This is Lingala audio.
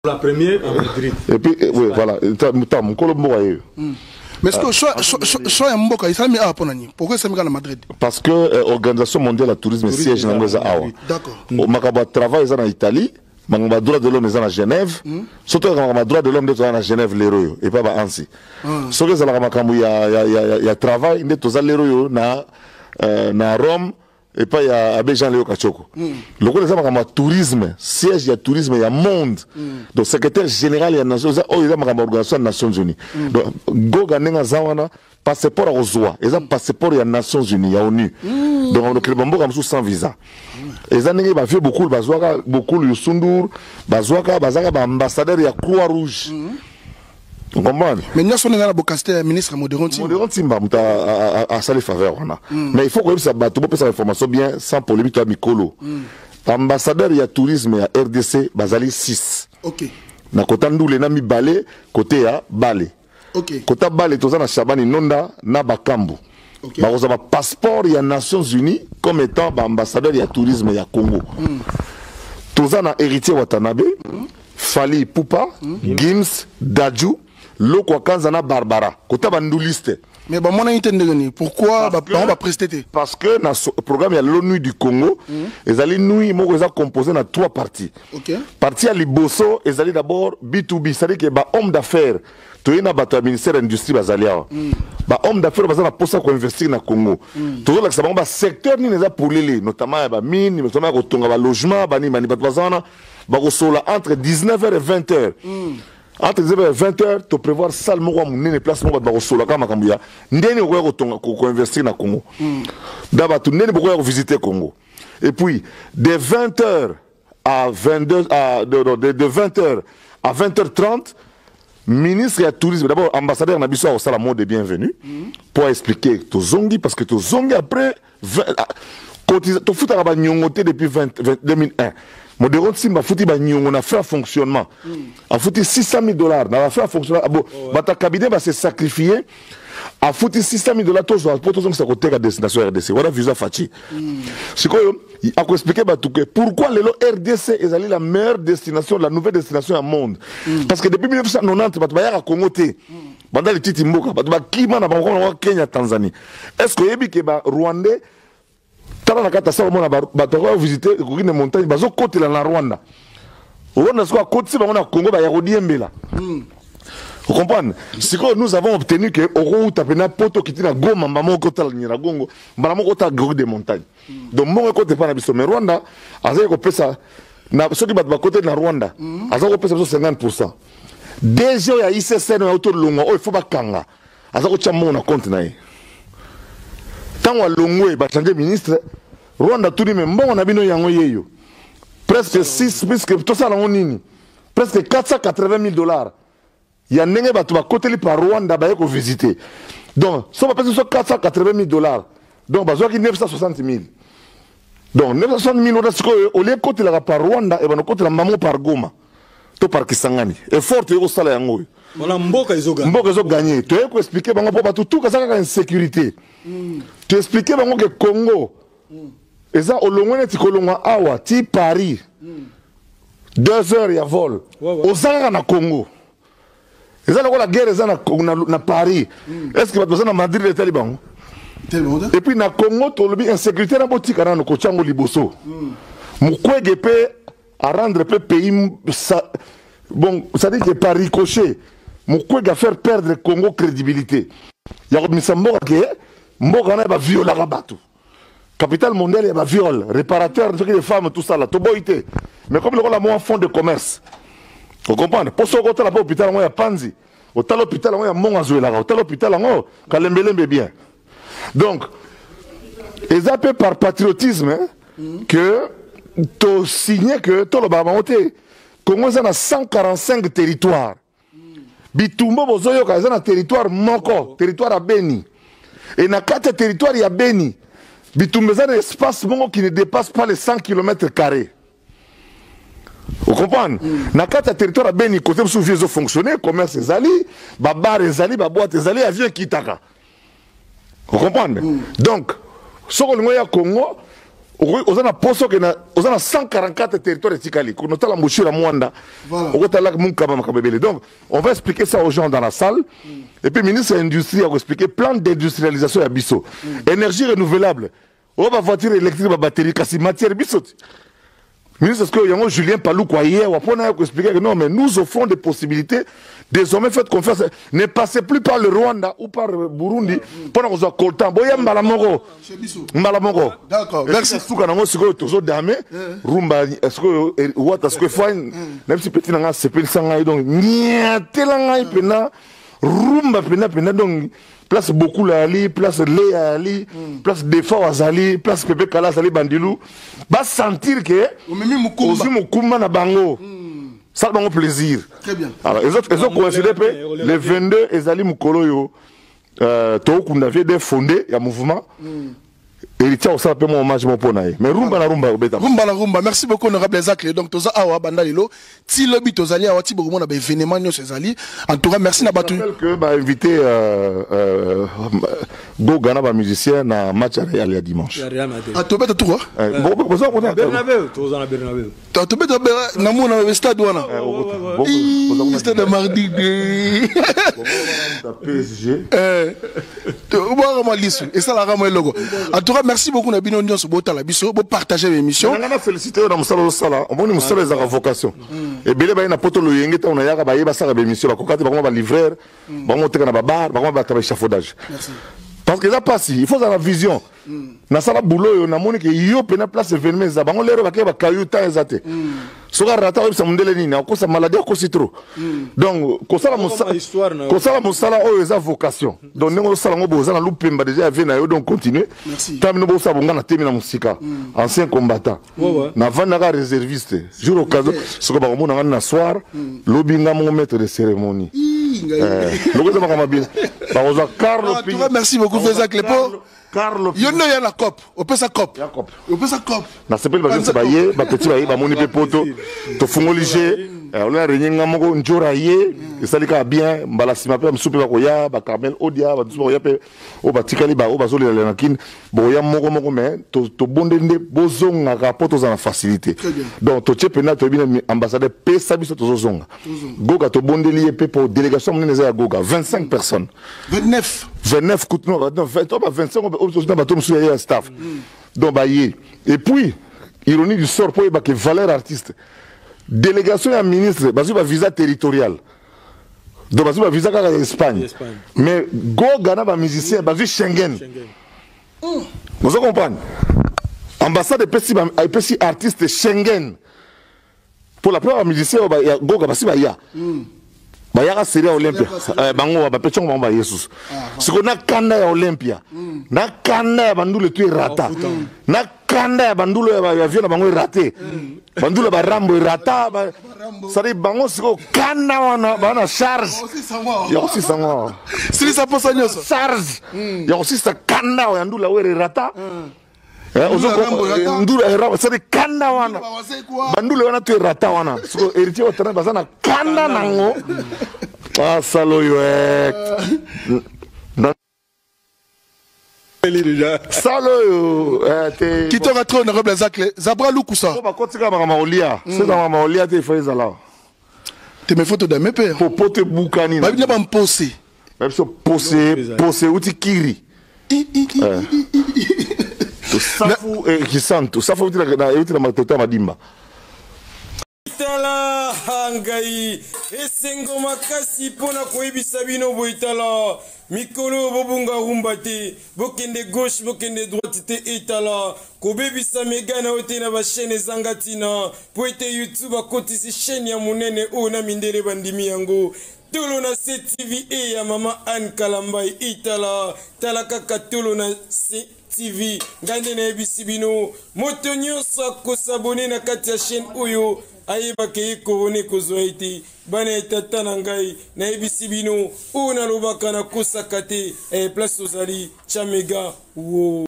La première à Madrid. Et puis, oui, voilà. Ta mokolo mboka yeyo. Mais est-ce que choix ya mboka esalami awa mpo na nini? Pourquoi esalami kaka na Madrid? Parce que Organisation mondiale ya tourisme, siège nango eza awa. Makambo ya travail eza na Italie, makambo ya droit de l'homme eza na Genève. Soki toyaka makambo ya droit de l'homme, nde toza na Genève lero oyo epa ba ansi. Soki ezalaka makambo ya travail, nde toza lero oyo na Rome epai ya abbé Jean Leo Kachoko. Lokola eza makambo ya tourisme, siège ya tourisme ya monde, donc secrétaire général ya nation eza oyo eza makambo ya Organisation ya Nations Unies. Donc Goga, ndenge aza wana, passeport akozwa eza passeport ya Nations Unies, ya ONU. Donc okende bamboka mosusu sans visa. Eza ndenge bavieux Bokulu bazwaka, Bokulu Yusundur bazwaka, bazalaka baambassadeur ya Croix Rouge. Comprendre? Mais nyonso ndenge na bokasi te ya ministre Modero Ntimba. Modero Ntimba moto asali faveur wana. Mais il faut koyebisa bato, bopesa information bien, sans polémique. Toya mikolo, ambassadeur ya tourisme ya RDC bazali 6. Na kota ndule na mibale, kote ya bale. Kota bale toza na Shabani Nonda na Bakambu. Bakozwa bapasseport ya Nations Unies comme étant baambassadeur ya tourisme ya Congo. Toza na Héritier Watanabe, Fally Ipupa, Gims, Dadju, Lokwa Kanza na Barbara. Kota banduliste. Mais bamonani te ndenge nini? Pourquoi bango bapreste te? Parce que na programme ya l'ONU du Congo, ezali nuit moko eza composé na trois parties. Partie ya liboso ezali d'abord B2B, c'est-à-dire que bahomme d'affaires, toye na bato ya ministère ya industrie bazali awa, bahomme d'affaires baza na mposa koinvestir na Congo. Tozolakisa bango basecteur nini eza polele, notamment ya bamine, notamment ya kotonga balogement, banini bani. Bato baza wana bakosola entre 19 h et 20 h. Entre 19 h et 20 h, toprévoir salle moko ya monene, place moko bato bakosolaka makambo ya ndeni okoya kotonga, koinvestir na Congo, da bato ndeni bokoya kovisiter Congo. Et puis de 20 h à 22 à, de 20 h à 20h30, ministre ya tourisme, d'abord ambassadeur na biso akosala mot de bienvenue pour expliquer tozongi, parce que tozongi après 20, ah, tofutaka baniongo te depuis 20, 20, 2001. Modero Nsimba afuti baniongo na frais ya fonctionnement, afuti 600 000 $ na bafrais ya fonctionnement. Bo bato ya cabinet base sacrifié, afuti 600 000 $ tozwa mpo tozongisa koteka destination RDC. Wana visa Fatshi. Sikoyo akoexpliquer bato ke pourquoi lelo RDC ezali la meilleure destination, la nouvelle destination ya monde, parce que depuis 1990 bato bayaka Congo te. Banda lititi mboka, bato bakima na bango bango Kenya, Tanzanie. Est ce que oyebi ke barwandais, tala na kati ya sala, omona bato bakoya visite ekoki na montagne, bazokotela na Rwanda. Rwanda sikoyo akotisi bango na Congo, baya kodiembela. Comprendre? Sikoyo nous avons obtenu ke okouta mpena poto, okiti na Goma, mbala moko otala Nyiragongo, mbala moko otala gorille de montagne. Donc mbongo ekota epa na biso. Mais Rwanda azali kopesa na, soki bato bakoteli na Rwanda, aza kopesa biso 50. DG oyo ya ICCN oyo auti olongwa oyo, ifo bakanga, aza kotya mbongo na compte na ye. Ntango alongwe, bachange ministre. Rwanda tuni: "Me mbongo na bino yango yeyo presque 6, puisque tosala yango nini, presque 480 000 $ ya ndenge bato bakoteli par Rwanda baye kovisite." Donc so bapesi biso 480 000 $, donc bazwaki 960 000. Donc 960 000 wana sikoyo, olie ekotelaka par Rwanda, ebanda kokotela mbamo par Goma to par Kisangani. Effort toye kosala yango oyo. Wana mboka ezoganye. Mboka ezoganye. Toye koexpliquer bango mpo bato tuka eza kaka insécurité. Toexpliquer bango ke Congo eza olongwe neti kolongwa awa ti Paris, 2 heures ya vol. Oza kaka na Congo. Eza lokola guerre eza na Paris, est ce que bato baza na Madrid etali bango? Et puis na Congo tolobi insécurité na botika nano kotia yango liboso. Mukwege mpe arendre mpe pays ça, bon, c'est à dire que par ricochet Mukwege a faire perdre Congo crédibilité ya kobimisa mboka ke mboka wana baviolaka bato, capitale mondiale ya baviol, réparateur soki de femmes, tout ça là. Toboyi te, mais comme lokola mwa fond de commerce, ocomprendre? Mpo soki otala mpe hôpital yango ya Panzi, otala hôpital yango ya mbongo azwelaka, otala hôpital yango kalembelembe bien. Donc eza mpe par patriotisme, hein, que tosigne ke tolobaka bango te Congo eza na 145 territoire. Bitumba bozoyoka eza na territoire moko, territoire ya Beni. E na kati ya territoire ya Beni, bitumba eza na espace moko qui ne dépasse pas les 100 km carré. Ocomprendre? Na kati ya territoire ya Beni, kote mosusu vie ezofonctionne, commerce ezali, babar ezali, baboite ezali, avion ekitaka. Ocomprendre? Donc soki olingi oya Congo, Oza na poso ke oza na 144 territoire etikali konotala mbushira mwanda, okotala munkaba, makambo ebele. Donc on va expliquer ça aux gens dans la salle. Et puis ministre ya industrie akoexpliquer plan d'industrialisation ya biso, énergie renouvelable, oyo bavoiture électrique, babatterie, kasi matière biso ti. Ministre, est-ce que yango Julien Paluku aye wa mpona ya koexpliquer que non, mais nous offrons des possibilités désormais, faites confiance, ne passez plus par le Rwanda ou par Burundi mpona kozwa coltan, boya mbala moko. Chez biso. Mbala moko. D'accord, merci. Suka nango sikoyo tozodame rumba sikoyo wata sikoyo fois nayebisi petit na ngai asepelisa ngai, donc niatela ngai mpena rumba mpena mpena. Donc place Bokula ali, place Leya ali, place Defa azali, place Pepe Kala azali, bandilu basentir ke omemi mokumba. Ozwi mokumba na bango, sala bango plaisir. Très bien. Alors ezocoïncide mpe le 22 ezali mokolo oyo tokokunda vieux de fondé ya mouvement Héritier, osala mpe mwa hommage mo mpo na ye, mais rumba na rumba obeta. Rumba na rumba. Merci beaucoup, honorable Zacle. Donc toza awa banda lelo ti lobi, tozali awa ti bokomona baévénement nyonso ezali. En tout cas, merci na bato. Rappelle que bainvité Goga na bamusicien na match ya Real ya dimanche. Ya Real Madrid. Ah, tobeta tour. Boza kota. Bernabeu, toza na Bernabeu. Tobeta namona stade wana. Ih, stade ya mardi. PSG. Obwaka mwa lisu, esalaka mwa eloko. En tout cas, merci beaucoup na bino nyonso botala biso, bopartage émission. Nanga na félicité oyo na mosala ozosala. Omoni, mosala ezalaka vocation. Ebele baye na poto loyenge, ntango nayaka baye basalaka baémission, bakoka te, bakoma balivreur, bango oteka na babar, bakoma bato baéchafaudage, parce que eza mpasi. Il faut ozala na vision. Nasala boulot oyo, namoni ke yo mpena place événement eza bango lero bakei bakayu temps eza te. Soki arata, oyebisa mondele nini? Akosa maladie, akosi trop. Donc kosala histoire na yo. Kosala mosala oyo eza vocation. Donc ndenge ozosala yango boye, oza na lupemba déjà ya vie na yo, donc continue. Merci. Ntango bino bosala bonga na temi na mosika, ancien combattant, navandaka réserviste jour occasion. Soki bakomona nga na soir lobi, nga moko maître de cérémonie. Loko eza makambo bien, bakozwa Carlo. En tout cas, merci beaucoup, Zacle, po Carlo. Yo nde oya na cop, opesa cop. Ya cop. Opesa cop. Nasepeli bajonisi baye, bapeti baye, bamoni mpe poto tofungoli je oyo arenye nga moko njora ye esali kaka bien. Mbala nsima mpe bamosusu mpe bakoya, bacarmel odia, bamosusu bakoya mpe oyo batikali, oyo bazolela na kini, bokoya moko moko. Mais tobondeli nde bozongaka mpo tozala na facilité. Donc totie mpena, toyebi na ambassadeur pesa biso, tozozonga. Goga tobondeli ye mpe po délégation monene eza ya Goga, 25 personnes. 29. 29 kutu, non, non, 20, ba 25 oyo na bato mosusu ya ye ya staff. Donc baye. Et puis ironie du sort, mpo oyebake valeur artiste, délégation ya ministre bazwi bavisa territorial, donc bazwi bavisa kaka ya Espagne. Espagne. Mais Goga na bamusicien bazwi Schengen. Schengen. Ozo comprendre, ambassade epesi epesi artiste Schengen. Pour la plupart, bamusicien oyo ya Goga basi baya, bayaka série ya Olympia. Bango bapeti yango, bango baye susu sikoyo na kanda ya Olympia, na kanda ya bandulu etu erata, na kanda ya bandulu ya vie na bango erate, bandulu ya barambo erata. C'est-à-dire bango sikoyo kanda wana baa na charge ya kosisa ngo. Silisa posa nyonso. Charge ya kosisa kanda ya ndula oyo erata. Ndula Rambo erata. Ndula erata, c'est-à-dire kanda wana bandula wana to erata wana. Sikoyo héritier otana baza na kanda nango asala oyo Déjà. Sala oyo te. Kitoko trop, honorable Zacle Zabra Lukusa. Po bakotika makambo ya kolia, soki makambo ya kolia te, ifo ezala. Te me photo dame mpe. Po poto ebukani. Babi na bampose. Babiso pose pose euti kiri safu kisantu, safu euti na matoto ya madimba. Tala ngai esengo makasi mpo na koyebisa bino boye. Tala mikolo bobunga rumba te, bokende gauche, bokende droite te. Etala kobebisa mega na yo te na bachaîne ezanga ntina, mpo ete YouTube akotisi chaîne ya monene oyo na mindele bandimi yango, Tolo na CTV e ya mama Anne Kalambai. Etala, tala kaka Tolo na CTV. Ngai nde nayebisi bino, moto nyonso akosabone na kati ya chaîne oyo, ayebaka ye korona ekozwa ye te. Bana ya tata na ngai, nayebisi bino oyo nalobaka, nakosaka te. Place ozali, tya mega wo.